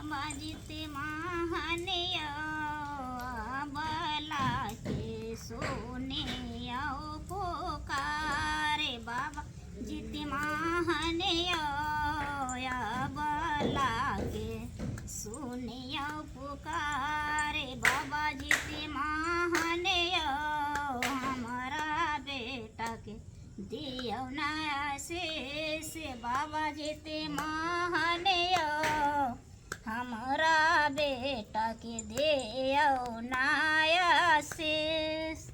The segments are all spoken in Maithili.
बाबा जीते महान यौ अबला के सुनियौ पुकार बाबा जीते महान यौ अबला के सुनियौ पुकार बाबा जीते महान यौ हमारा बेटा के दियौ ना आशीष बाबा जीते महान यौ हमरा बेटा के दियौ ना आशीष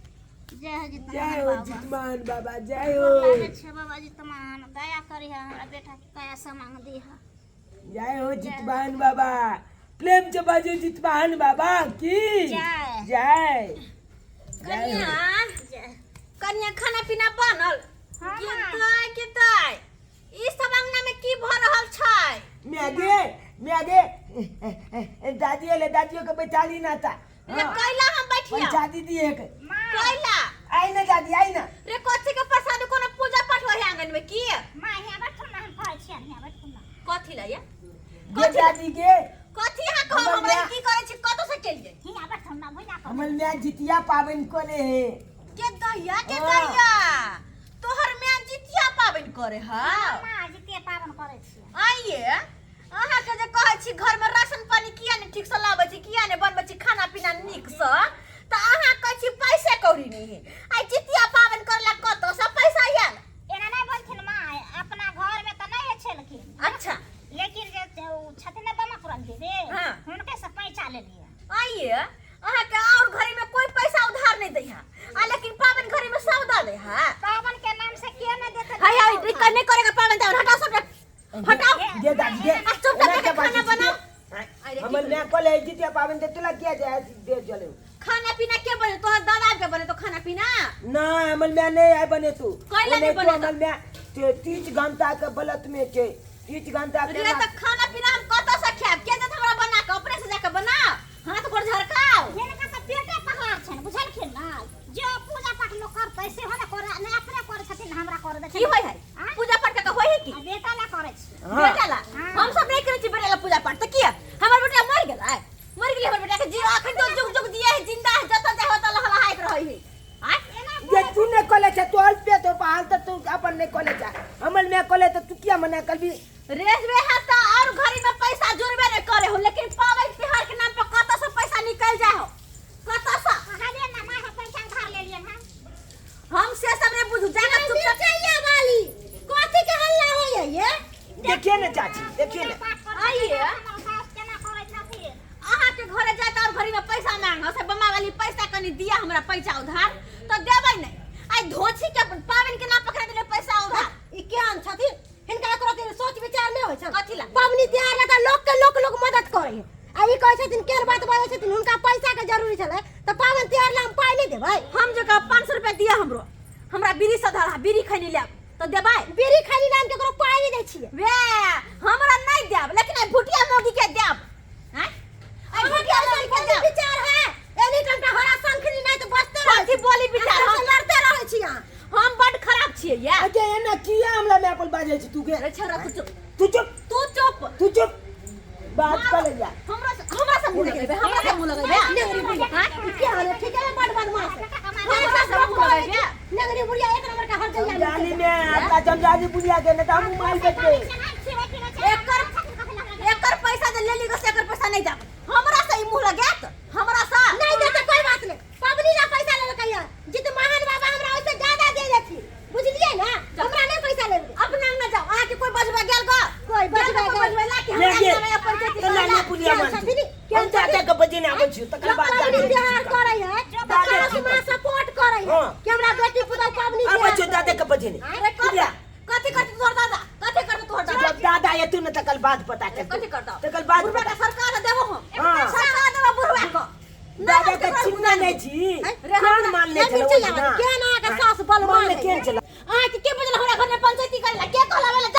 जय हो जितमान जय हो बाबा जितमान बाबा जय हो गोर लागै छै बाबा जितमान दया करिह हमरा बेटा के कया समांग दिह जय हो जितमान बाबा प्रेम से बाजू जितमान बाबा की जय। जय जय कनिया हो कनिया खाना पीना बनल हाँ, माँ। गिताय गिताय ई सब अंगना में की भ रहल छै म्यागे म्यागे दादी एले दादियों के बैठा ली ना था रे कैला हम बैठिया बैठा दी दी एक माँ कैला आई ना दादी आई ना रे कथी के प्रसाद कोनो पूजा पाठ होय आंगन में की माँ हियाँ बैठू ना हम कहै छियनि हियाँ बैठू ना कथी ला या गे दादी के कथी अहाँ कहब हमर हमरा माँ- की करै छी कतौ से केलियै हियाँ बैठू ना भुइयाँ पर हमर म्या जितिया पाबनि करे हे के दहिया के हाँ। दहिया तोहर माय जितिया पाबनि करे हा माँ जितिया पाबनि करै छियै आइए अहाँके जे कहै छी घरमे राशन पानी किया नहि ठीकसँ लाबै छी किया नहि बनबै छी खाना पीना नीकसँ तऽ अहाँ कहै छी पैसे कौड़ी नहि है आइ जितिया पाबनि करै लए कतऽसँ पैसा आयल एना नहि बोलथिन माँ अपना घरमे तऽ नहि छलखिन अच्छा लेकिन जे ओ छथिन ने बमपुरन दीदी हाँ। हुनके से पैसा लेलियै आइए अहाँके और घरे में कोई पैसा उधार नहीं दै है आ लेकिन पाबनि घरे में सब दऽ दै है पाबन के नाम से के नहि देतै हाय हाय नहीं करेगा पाबनि तऽ हटाओ सब हटाओ गे दादी गे आ चुप एना करके के खाना बाजै छी बनाओ। गे? अरे की हमर करी? माय कहले जितिया पाबनि तऽ तोला किया जाय दे चले खाना पीना के बने तोहर दादा के बने तो खाना पीना ना हमर माय नहीं आय बने तू कैला ओने नहीं तो बने हमर माय ते 30 घंटा के बलत में छै 30 घंटा के रे तो खाना पीना हम कतऽ से खायब के देत हमरा बना के अपने से जाके बनाओ हाथ गोड़ झरकाओ हिनका तऽ पेटे पहाड़ छनि बुझलखिन ना जे पूजा पाठ लोक करतै सेहो ने करे नहि अपने करै छथिन ने हमरा करे की देथिन होय है आँय? पूजा पाठ के होय है की आ बेटा ला करै छी हाँ। बेटा ला हाँ। हम सब नहीं करै छी बेटा ला पूजा पाठ तऽ किया हमर बेटा मर गेलै मर गेलै हमर बेटा के जी अखन तो जुग जुग दिए है जिंदा है जतऽ जाय ओतऽ लहलहाइत रहै है आँय? जे तू नहीं कॉलेज छै तो अल्पे तो पहाड़ तऽ तू अपन नहीं कॉलेज छै हमर माय कॉलेज तऽ तू किया मना करबी रेलवे है तो और घड़ी में पैसा जुड़बे नहीं करे हो लेकिन पावन त्योहार के नाम पर कतऽ से पैसा निकल जाए हो कतऽ से कहलियै ना माँ पैसा उधार लेलियै हन हम से सब नहीं बुझू जाकर चुपचाप चाहिए वाली कथी के हल्ला होय ये देखिए ना चाची देखिए ना आइए। हमर सास केना करै छथिन अहाँ के घरे जाए और घड़ी में पैसा मांग से बमा वाली पैसा कनी दिया हमरा पैसा उधार तो देबै नहीं आई धोछी के पावन के नाम पकड़ा देले पैसा उधार ई केहन छथिन हिनका एको रति सोच विचार नहि होइ छनि कथी ला? पबनी तिहार ला तऽ लोक के लोक लोक मदद करै है आ ई कहै छथिन केहन बात बाजै छथिन हुनका पैसा के जरूरी छलै तऽ पाबनि तिहार ला हम पाइ नहि देबै हम जो कह 500 रुपया दिया हमरो हमरा बीड़ी सधल है बीड़ी खैनी लेब तो देबै बीड़ी खैनी ला हम केकरो पाइ नहि दै छियै वे हमरा नहीं देब लेकिन आई भुटिया मौगी के देब हैं आई भुटिया मौगी के देब विचार है एनी टाइम हरा शंखनी नहि तऽ बजते रहै कथी बोली विचार हम हम लड़ते रहै छी अहाँ हम बड खराब छियै या अगे एना किया हमरा माय पर बाजै छी तू के अरे छोरा तू चुप तू चुप तू चुप तू चुप बात कर ले जा हमरा हमरा से मुंह लगेबे हमरा से मुंह लगेबे नेंगरी बुढ़िया हाँ? के हाल ठीक है बड़ बदमाश है हमरा से मुंह लगेबे नेंगरी बुढ़िया एक नंबर का हर जगह जानी में आता जमजादी बुढ़िया के नहीं तो हम मार बेटे एकर एकर पैसा जे ले ली से एकर पैसा नहीं देब हमरा से ई मुंह लगेत हमरा से नहीं देते कोई बात नहीं पबनी ला पैसा लेवे कहिया जित महान बाबा हमरा ओइसे ज्यादा दे देथी बुझलिए ना हमरा नहीं पैसा लेवे अपना अंगना जाओ अहाँ के कोई बजबे गेल गो कोई बजबे गेल गेल। बजबे ला कि ले हमरा गे अंगना में पंचायती तो ना करेला। ना बुढ़िया मान छथिन? हम दादा के बजे ना आबै छी तकर लोग बाद पबनी दादा त्योहार करे है तो दादा सास माँ सपोर्ट करे है हाँ। कि हमरा बेटी पुतहु पबनी आबै त्योहार छी दादा के बजे ने अरे बुढ़िया कथी करते तोहर दादा कथी करते तोहर दादा जब दादा एतु ने तकर बाद पता चलतै कथी करता तकर बाद बुढ़वा के सरकार देबो हम हाँ। सरकार देबो बुढ़वा के दादा के चिन्ह नहीं छी रे कोन मानने छलै के अहाँके सास बलवान मानने केहन छलै अहाँ के के बजल हमरा घर में पंचायती करेला के कहलावेला?